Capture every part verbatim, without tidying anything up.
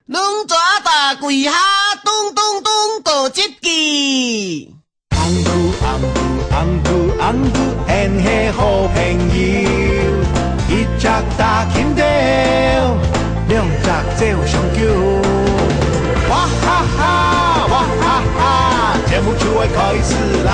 龍爪打歸下，咚咚咚，高級機。紅牛，紅牛，紅牛，紅牛，𫣆係好朋友。一隻打緊鬥，兩隻走上球。哇哈哈，哇哈哈，節目就愛開始啦！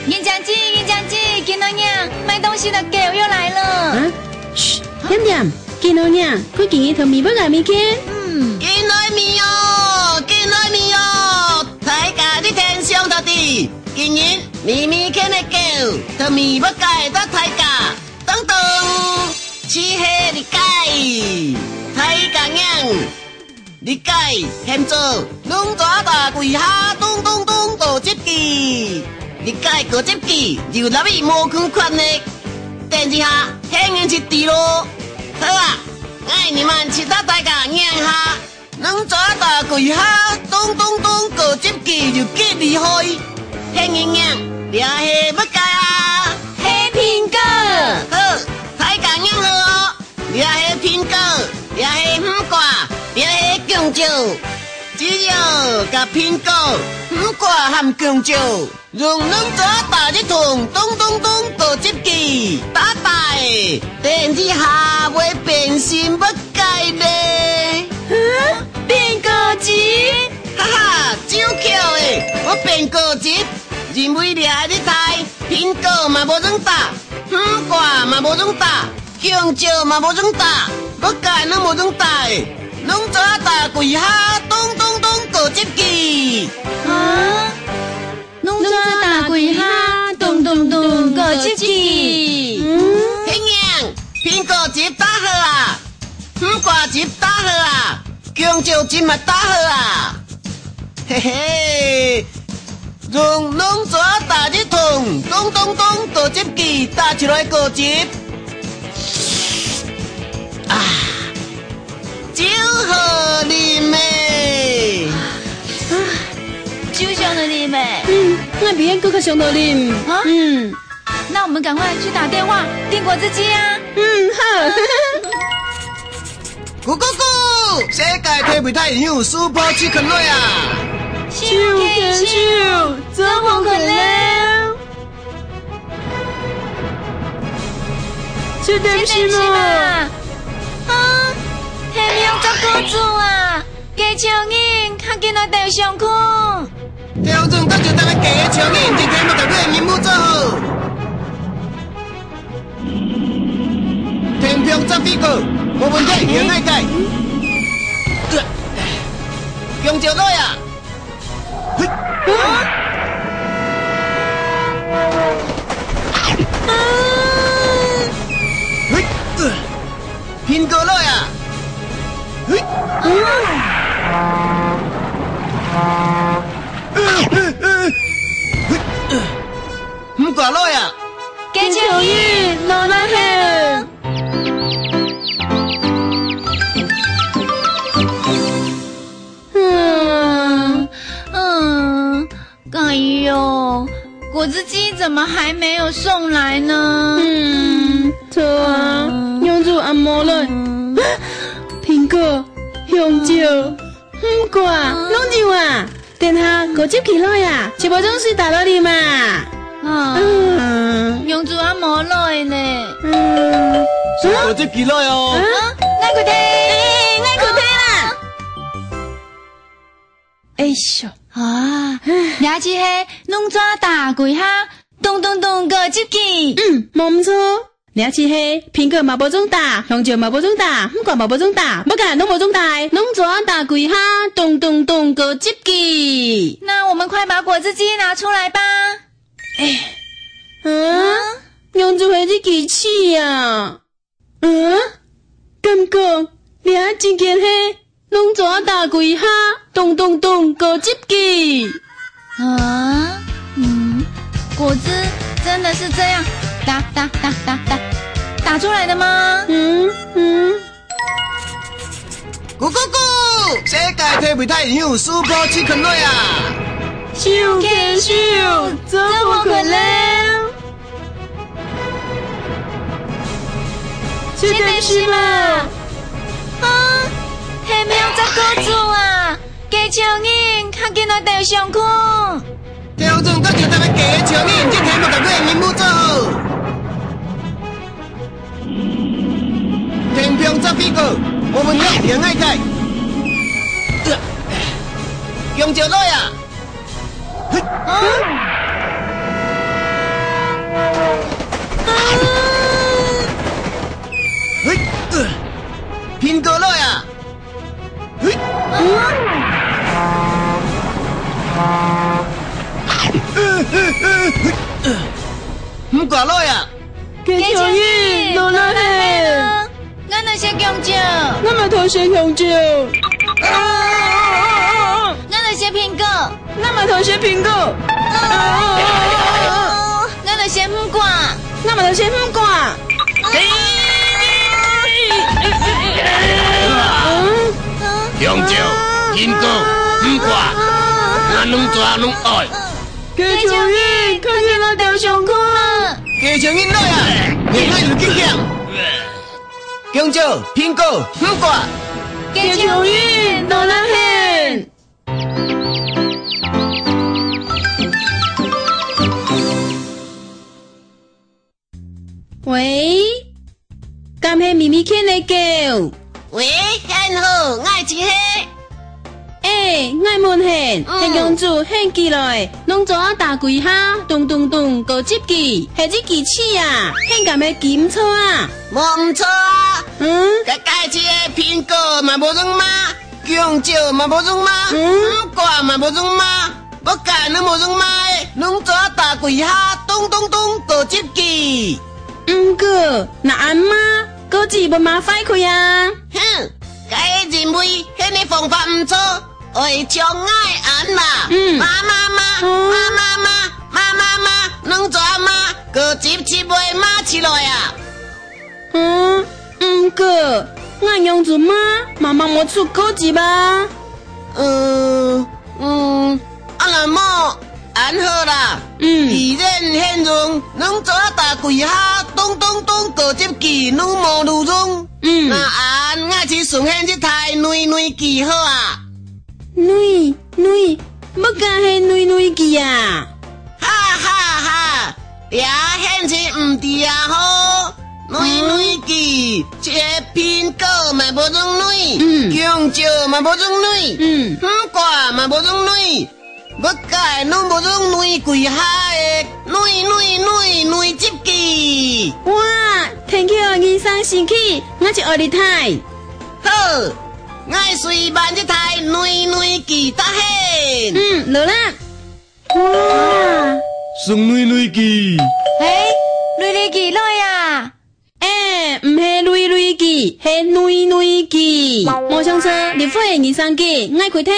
人精姐，人精姐，今仔日賣東西个狗又來了。啊？噓，恬恬，今仔日，佢今日同咪要買物件。嗯。緊來買哦，緊來買哦！大家你聽上到底，今日買物件个狗，同咪要買到大家，咚咚，只係你改，大家贏。 你改喊做龍爪打歸下，咚咚咚，高級機。你改高級機，又哪位無共款呢？等一下，喊人去知咯。好啊，𠊎你們去搭大家念下。龍爪打歸下，咚咚咚，高級機又幾厲害。喊人念，這係麼个啊？係蘋果。好，大家念好哦。 這係蘋果，這係木瓜，這係弓蕉。只要該蘋果、木瓜和弓蕉，用龍爪打一通，咚咚咚，高級機，打敗，等一下會變身麼个咧？啊？變高級？哈哈，就巧欸，𠊎變高級，因為這一代蘋果嘛無用打，木瓜嘛無用打， 弓蕉嘛無用打，麼个攏無用打欸，龍爪打歸下，咚咚咚，高級機。啊？龍爪打歸下，咚咚咚，高級機。嗯？係呢，蘋果汁打好啊，木瓜汁打好啊，弓蕉汁嘛打好啊。嘿嘿， 用龍爪打一通，咚咚咚，高級機打出來高級。啊，就好啉欸！啊，就想著啉欸。嗯，𠊎比𫣆更加想著啉。啊？嗯。那我們趕快去打電話訂果汁機啊。嗯，好。 咕咕咕！世界地位大英雄Super Chicken來啊！手牽手，做伙睏了。食點心啊！啊，天亮照顧主啊！該超人，較緊來鬥相共。 聽眾，多謝大家加个超人，今天我特別任務做好。天平zapfigo，無問題，行，𠊎改。弓蕉來啊！嘿。嘿。 蘋果來啊！嘿！木瓜來啊！該超人，來啦嘿！嗯，嗯， 哎喲，果汁機怎麼還沒有送來呢？嗯，著啊，嗯。仰子還無來？嗯。蘋果、香蕉、木瓜，嗯。攏有啊！等下果汁機來啊，就無準時打落去嘛。啊，嗯。仰子還無來呢？嗯。果汁機來哦。啊？啊，𠊎去提。欸，𠊎去提啦。 哎喲，啊，這就係龍爪打歸下，咚咚咚，果汁機。嗯，無毋著。這就係蘋果嘛無準打，香蕉嘛無準打，木瓜嘛無準打，麼个攏無準打，龍爪打歸下，咚咚咚，果汁機。那我們快把果汁機拿出來吧。哎，啊，啊？仰子係這機器啊？ 嗯？敢講，這真經係龍爪打歸下，咚咚咚，果汁機？啊？嗯，果汁真的是這樣打打打打打打出來的嗎？嗯，嗯。咕咕咕！世界地位大英雄Super Chicken來啊！手牽手，做伙睏了。七點十啊！啊，係毋係摘果子啊？雞超人，較緊來鬥相共！聽眾，閣就特別雞超人，這題目佮你的任務做好。天平做飛過，我們要戀愛愛。呃，香蕉來啊！ 嘿，啊！嘿，呃，蘋果來啊！嘿，啊！木瓜來啊！ 雞超人，你哪位？𠊎來食香蕉。𠊎嘛討食香蕉。𠊎來食蘋果。𠊎嘛討食蘋果。𠊎來食木瓜。𠊎嘛討食木瓜。香蕉、蘋果、木瓜，𠊎攏做攏愛。 雞超人，快點來鬥相共啊！雞超人來啊！你哪有激強？香蕉、蘋果、木瓜。雞超人，到哪位？ 喂，敢係咪咪犬个狗？喂，你好，𠊎就係。欸，𠊎問你，嗯。你仰子你起來，攏做啊打歸下，咚咚咚，過十支，係一支七啊，你敢係記毋著啊？無毋著啊。嗯？該該隻蘋果嘛無用嘛， 香蕉嘛無用嘛，嗯？木瓜嘛無用嘛，無解攏無用嘛，攏做啊打歸下，咚咚咚，過十支。毋過，若恁嘛，果子會嘛壞去啊？哼，該因為你个方法毋著，愛像𠊎恁嘛，嗯。嘛嘛嘛，嗯。嘛嘛嘛，嘛嘛嘛，攏做啊嘛，過十七會嘛起來啊。 嗯，毋過，𠊎仰子嘛，嘛嘛無出果子啊。嗯，嗯，啊若無，恁好啦。嗯。既然你用攏做啊打歸下，咚咚咚，過十支攏無路用。嗯。若恁，𠊎就送你一台內內機好啊。內，內，麼个係內內機啊？ 哈哈哈，這你就毋知啊吼。內內機，嗯。一個蘋果嘛無用內，嗯。香蕉嘛無用內，嗯。木瓜嘛無用內，無解攏無用內歸下个，內內內內十支。哇，聽起來人生神奇，𠊎就愛一台。好，𠊎隨辦一台內內機搭你。嗯，勞力。 哇！送內內機。嘿，內內機來啊！欸，毋係內內機，係內內機。無想著，你會人生機，𠊎開聽。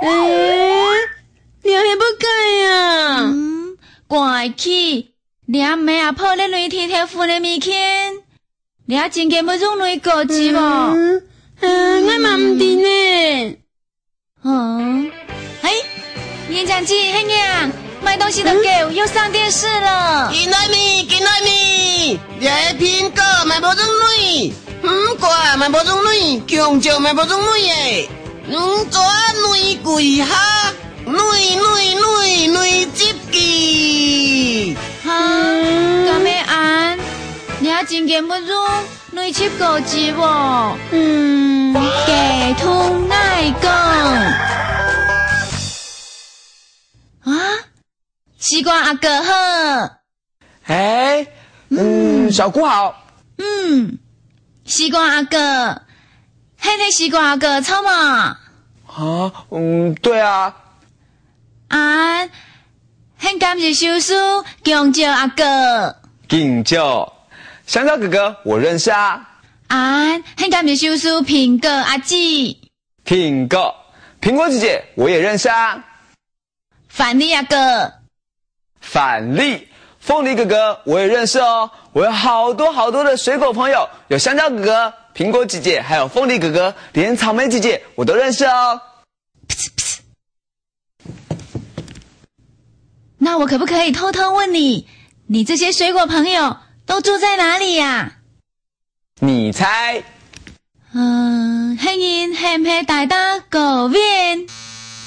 欸，你係不解啊？嗯，怪奇，你阿姆阿婆咧內地頭份个物件，你阿真个會用內果子無？嗯，啊，𠊎嘛毋知呢。 哦，嘿，年長姐，嘿娘，買東西的狗又上電視了。緊來咪，緊來咪！這蘋果嘛無用內，木瓜嘛無用內，香蕉嘛無用內耶。你做內歸下，內內內內十支。哈，嗯。敢會恁？你阿真个會用 內十果子哦。嗯，雞同𠊎講。啊，西瓜阿哥好。欸，嗯，嗯。小姑好。嗯，西瓜阿哥，你係西瓜阿哥著無？啊，嗯，對啊。 恁，你敢一首詩，弓蕉阿哥？弓蕉，香蕉哥哥，我認識啊。恁，你敢一首詩，蘋果阿姊？蘋果，蘋果姐姐，我也認識啊。番荔阿哥。番荔，鳳梨哥哥，我也認識哦。我有好多好多的水果朋友，有香蕉哥哥、蘋果姐姐，還有鳳梨哥哥，連草莓姐姐我都認識哦。 那我可不可以偷偷問你，你這些水果朋友都住在哪裡呀？你猜？嗯，係人係毋係戴到高溫？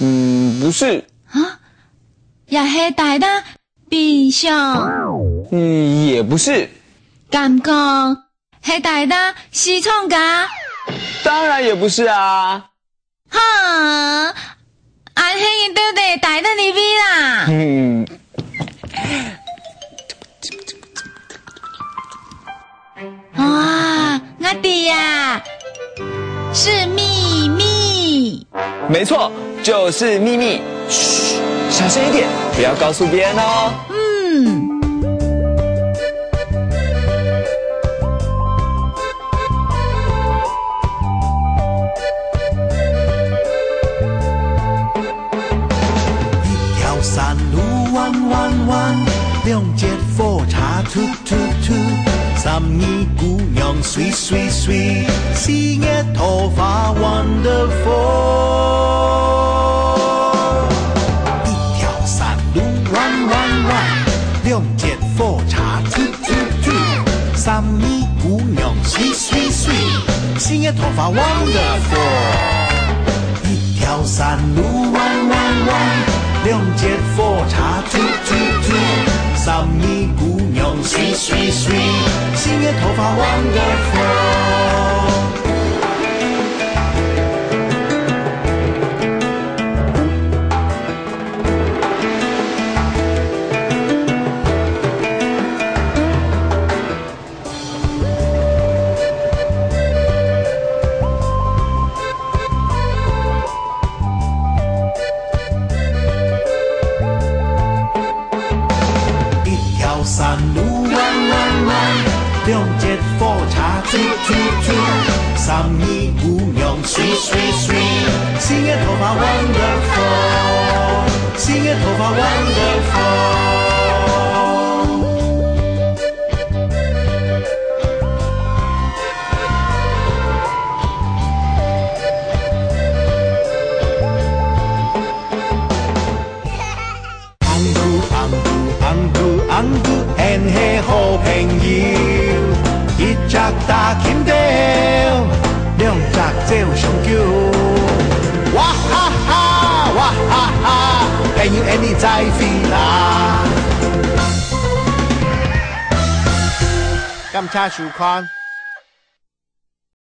嗯，不是。啊？也係戴到冰箱？嗯，也不是。敢講係戴到西藏家？當然也不是啊。 哈，恁係人到底戴到哪位啦？嗯。哇，𠊎知啊，是祕密。沒錯，就是祕密。噓，小聲一點，不要告訴別人哦。嗯。 一條山路彎彎彎，兩節火車突突突，三義姑娘水水水，四月桃花wonderful。一條山路彎彎彎，兩節火車突突突，三義姑娘水水水，四月桃花wonderful。一條山路彎彎彎，兩節火車突突突，三義姑娘水水水，四月桃花wonderful。 一條山路彎彎彎，兩節火車突突突，三義姑娘水水水，四月桃花wonderful，四月桃花wonderful。 紅姑，紅姑，紅姑，紅姑，𫣆係好朋友。一隻打琴豆，兩隻走相救。哇哈哈，哇哈哈，朋友，𫣆俚再會啦。感謝收看。